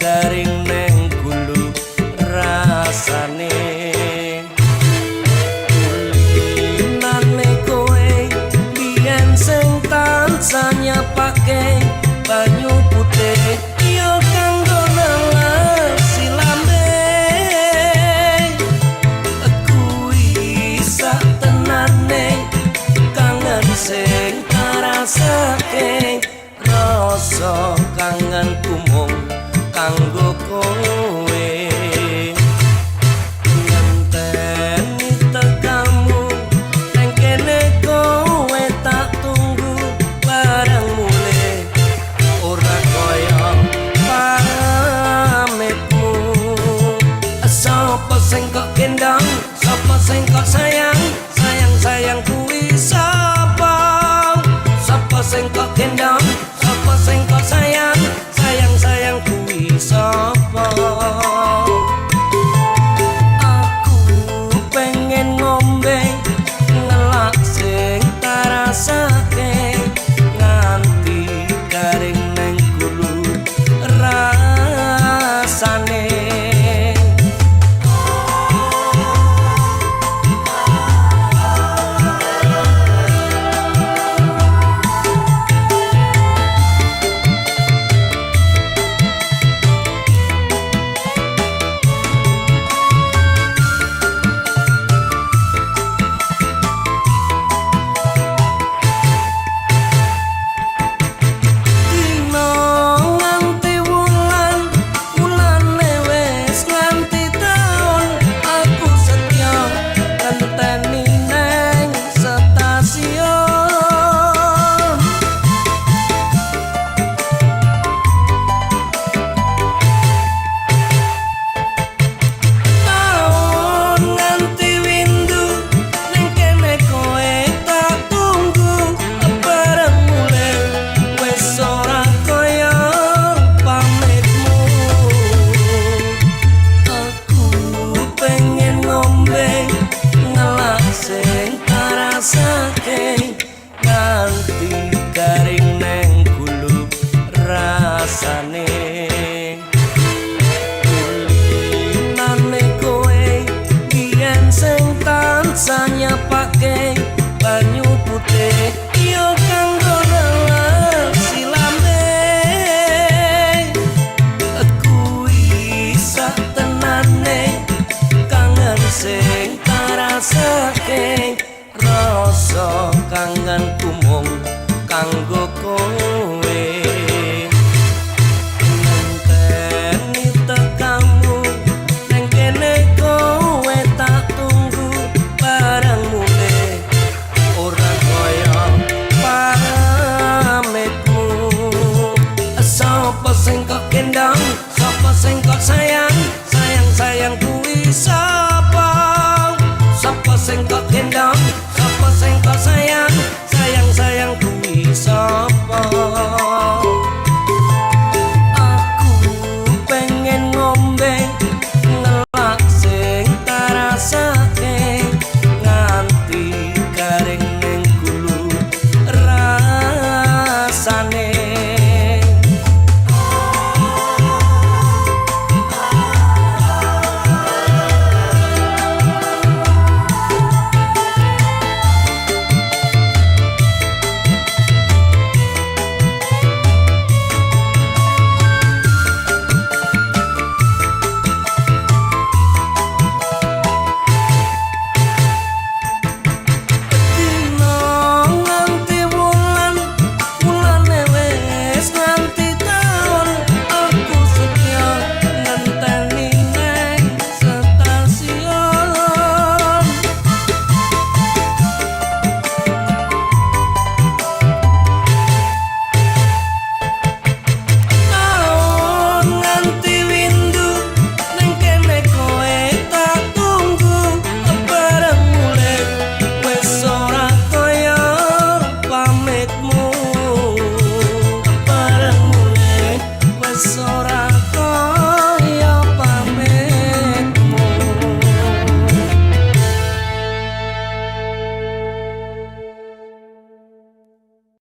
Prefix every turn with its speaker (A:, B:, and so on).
A: garing neng gulu rasane. Kulinane kowe biyen sing tansah nyapake banyu putih yo kanggo nelesi lambe. Kuwi sak tenane kangen sing karasake, rasa kangen mung kanggo kowe. Ngenteni tekamu neng kene kowe tak tunggu bareng mulih, ora kaya pamitmu. Sapa sing kok gendong, sapa sing kok sayang, sayang sayang kuwi sapa? Sapa sing kok gendong, sapa sing kok sayang, sayang sayang kuwi sapa? Aku pengen ngombe ngelak sing tarasake nganti garing neng gulu rasane. Dina nganti wulan, wulane wis nganti taun, aku setya ngenteni neng stasiun. Taun nganti windu neng kene kowe tak tunggu bareng mulih wis ora kaya pamitmu. Aku pengen ngombe ngelak sing tarasake nganti garing neng gulu rasane. Kulinane kowe biyen sing tansah nyapake banyu putih yo kanggo nelesi lambe. Kuwi sak tenane kangen sing tarasake, rasa kangen mung kanggo kowe.